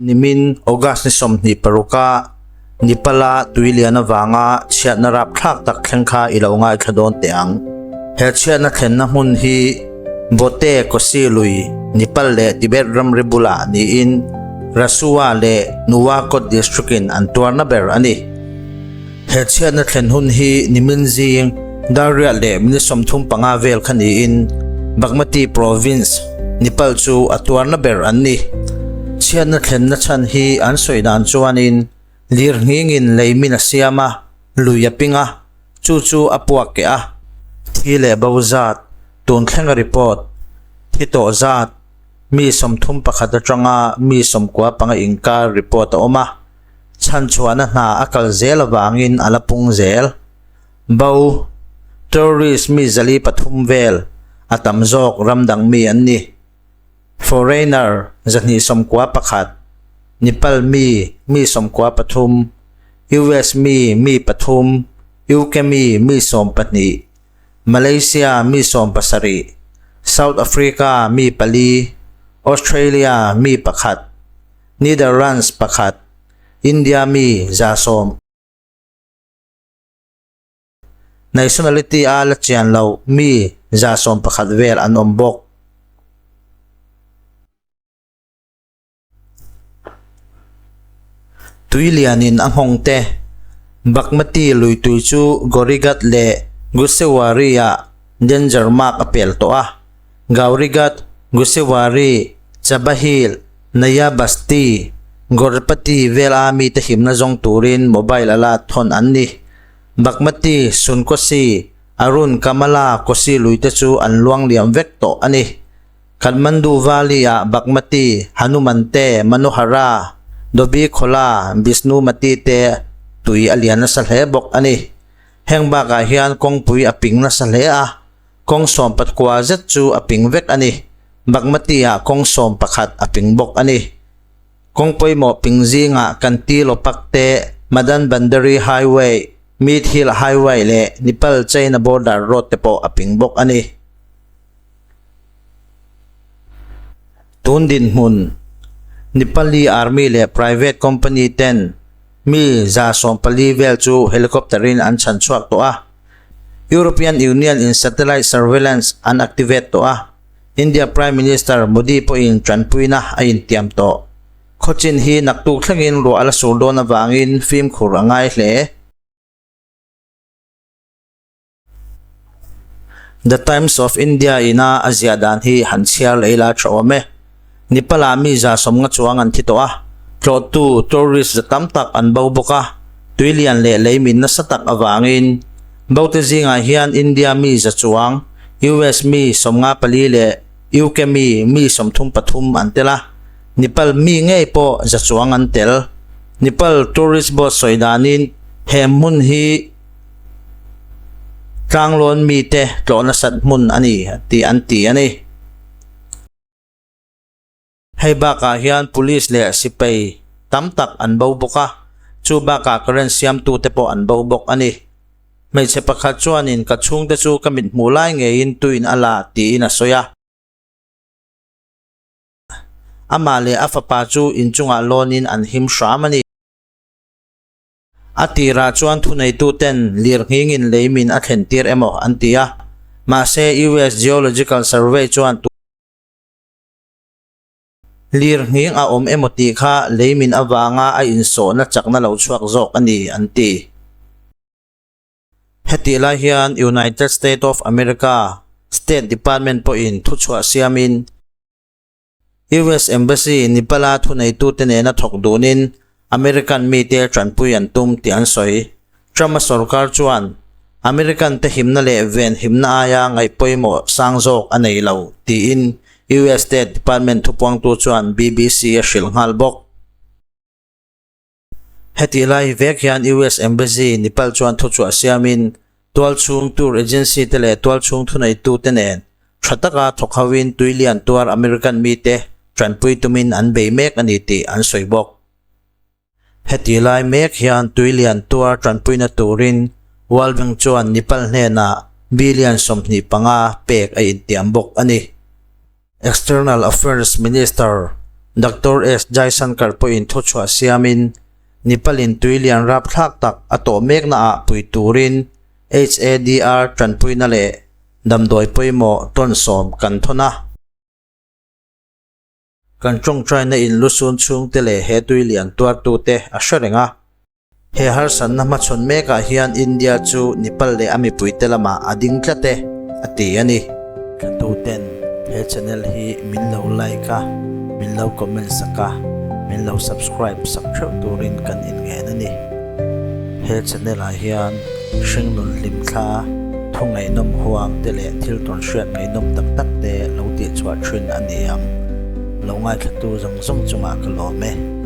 Nimin August ni 26 a Nepal-a tui lian avanga chhiatna rapthlak tak thleng kha i lo ngaithla dawn teh ang. He chhiatna thlenna hmun hi Bote Kosi lui, Nepal leh Tibet ramri bulah niin Rasuwa leh Nuwakot district-in an tuarna ber a ni. He chhiatna thlen hun hi nimin zing Darriah leh minute 35 vel kha niin Bagmati Province, Nepal chu a tuarna ber an ni. Chhiatna thlenna chhan hi an sawi dan chuanin lir nghingin lei min a siam a, lui a ping a, chu chu a puak keh a. Thi leh bo zat, tun thlenga report, thi tawh zat, mi 31 atanga mi 95 inkar report a awm a. Chhanchhuahna hna a kal zel avangin a la pung zel. Bo, tourist mi 403 vel a tam zawk ram dang mi an ni. Foreigner 291, Nepal mi mi 93, US mi mi pathum, UK mi mi 12, Malaysia mi 17, South Africa mi pali, Australia mi pakhat, Netherlands pakhat, India mi 110. Nationality a la chian lo mi 111 vel an awm bawk. Tui lianin a nghawng te, Bagmati lui tui chu Gaurighat leh Gusewari-ah danger mark a pel tawh a. Gaurighat, Gusewari, Chabahil, Naya Basti, Gorpati vel a mite himna zawng turin mobile a la thawn an ni. Bagmati, Sunkosi, Arun, Kamala, Kosi luite chu an luang liam vek tawh a ni. Kathmandu Valley-ah Bagmati, Hanumante, Manohara, Dobi Khola, Bishnumati te tui a lian nasa hle bawk a ni. Heng bakah hian kawngpui a ping nasa hle a. Kawng 14 zet chu a ping vek a ni. Bagmati-ah kawng 11 a ping bawk a ni. Kawng pawimawh ping zingah Kanti Lopak te, Madan Bhandari Highway, Mid Hill Highway leh Nepal-China Border Road te pawh a ping bawk a ni. Tun dinhmun, Nepali Army leh private company ten mi 140 vel chu helicopter-in an chhan chhuak tawh a. European Union in satellite surveillance an activate tawh a, India Prime Minister Modi pawhin tanpuina a intiam tawh. Khawchin hi naktuk thlengin ruah a la sur dawn avangin fimkhur a ngai hle. The Times of India ina a ziah dan hi han chhiar leh ila tha awm e. Nepal-ah mi 150 chuang an thi tawh a, tlawhtu tourist za tam tak an bo bawk a, tui lian leh lei min nasa tak avangin bote zingah hian India mi 100 chuang, US mi 54 leh UK mi mi 33 an tel a, Nepal mi ngei pawh 100 chuang an tel. Nepal Tourist Board sawi danin he hmun hi tlanglawn mite tlawh nasat hmun a ni tih an ti a ni. Hei bakah hian police leh sipai tam tak an bo bawk a, chu bakah current siamtute pawh an bo bawk a ni. Hmeichhe pakhat chuanin ka chhungte chu ka mit hmuh lai ngeiin tuin a la tiin a sawi a. Amah leh a fapa chu inchungah lawnin an him hram a ni. A tirah chuan thuneituten lir nghingin lei min a thlen tir emaw an ti a, mahse US Geological Survey chuan Lir nghing a awm emaw tih kha lei min avanga a insawhna chakna lo chhuak zawk a ni, an ti. Hetih lai hian United State of America State Department pawhin thuchhuah siamin US Embassy Nepal-a thuneitute nena thawk dunin American mite tanpui an tum tih an sawi. Trump-a sorkar chuan American te himna leh ven himna aia ngaih pawimawh sang zawk a nei lo tiin US State Department thupuangtu chuan BBC a hrilh nghal bawk. Hetih lai vek hian US Embassy Nepal chuan thuchhuah siamin tualchhung tour agency te leh tualchhung thuneitute nen tha taka thawk hoin tui lian tuar American mite tanpui tumin an bei mek a ni tih an sawi bawk. Heti lai mek hian tui lian tuar tanpuina turin World Bank chuan Nepal hnenah billion 25 pek a intiam bawk a ni. External Affairs Minister Doctor S Jaishankar pawhin thuchhuah siamin Nepal-in tui lian rapthlak tak a tawh meknaah pui turin HADR tanpuina leh damdawi pawimawh tawn sawm kan thawn a. Kan tawngtaina in lusun chhungte leh he tui lian tuartute a hre reng a. He harsatna hmachhawn mekah hian India chu Nepal leh a mipuite lamah a ding tlat e, a ti a ni. Tlatuten he channel hi min lo like a, min lo comment sak a, min lo subscribe sak theuh turin kan inngen a ni. He channel ah hian hringnun hlimthla, thu ngaihnawm huang te leh thil tawn hriat ngaihnawm tak tak te lo tihchhuah thin a ni ang. Lo ngaithlatu zawng zawng chungah ka lawm e.